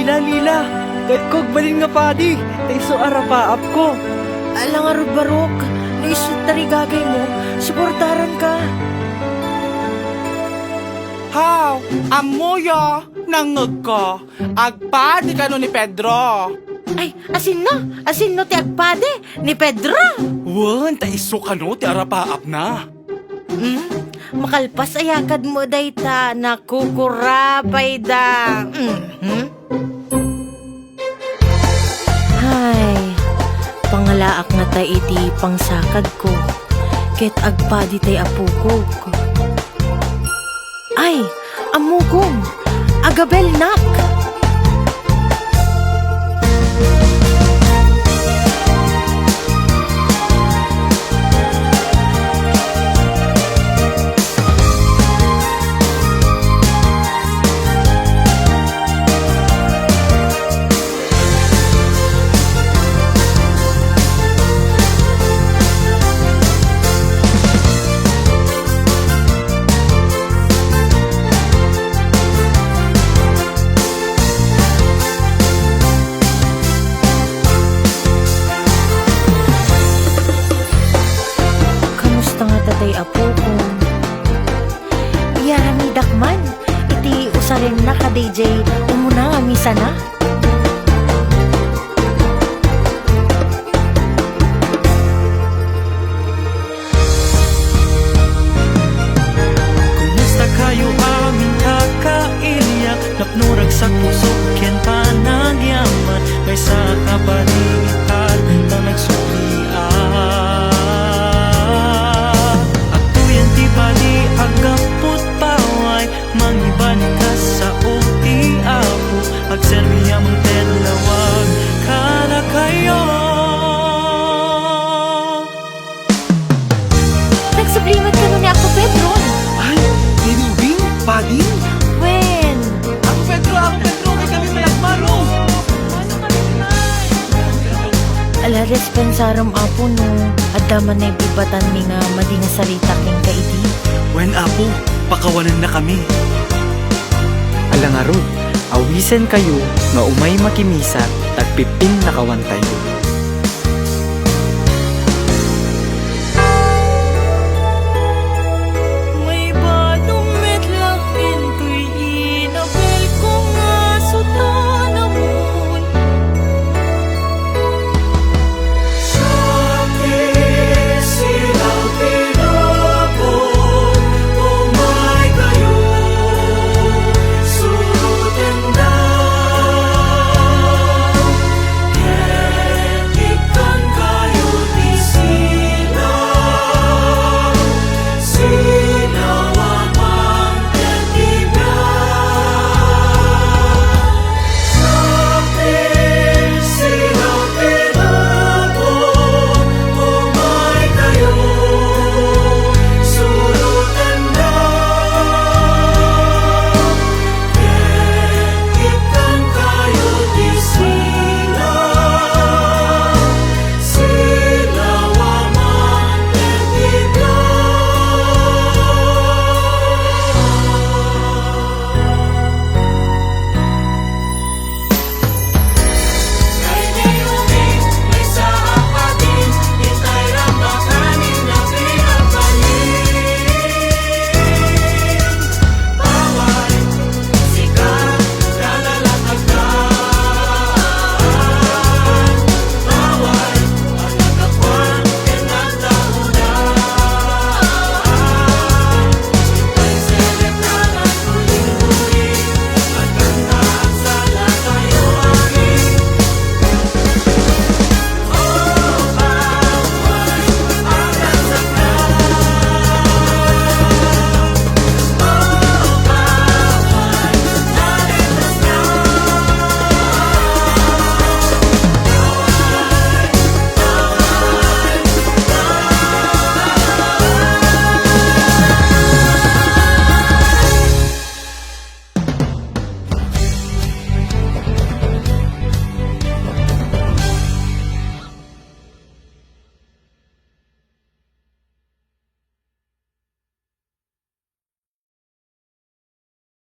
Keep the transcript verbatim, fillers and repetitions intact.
Lila, Lila, ket kog balin nga padi, ta isu a rapaapko. Ala ngarud, Barok, no isu ti tarigagaymo, suportaranka. Haw, ammoyo, nangngegko. Agpadi kano ni Pedro? Ay, asinno? Asinno ti agpadi? Ni Pedro? Wen, ta isu kano ti arapaapna. Hmm? Makalpas a yakadmo dayta, nakukurapayda. Mhm. Hay, pangalaak ngata iti pangsakadko, ket agpadi tay apokok. Ay, ammokon, agabelnak! Kamusta ngata tay apokon? Iyaramidak man iti usarenna kadaydiay umuna nga misana. Kumusta kayo amin kakailiak? Napno ragsak pusok ken panagyaman. Maysa a kaparian ta nagsuklian. Agtuyan ti bali, aggapput paway. Mangibanika sao ti Apo, agserbiak man ket lawag kadakayo. Nagsubli met kano ni Apo Pedro. Ay, ni Rubing? Pading? Wen. Apo Pedro, Apo Pedro, may kami malagmaro. Ala, dispensarem, Apo, no adda man naibibatanmi nga madi nga sarita kenka idi. Wen, Apo, pakawanennakami. Ala ngarud, awisenkayo nga umay makimisa, ta agpippinnakawantayo.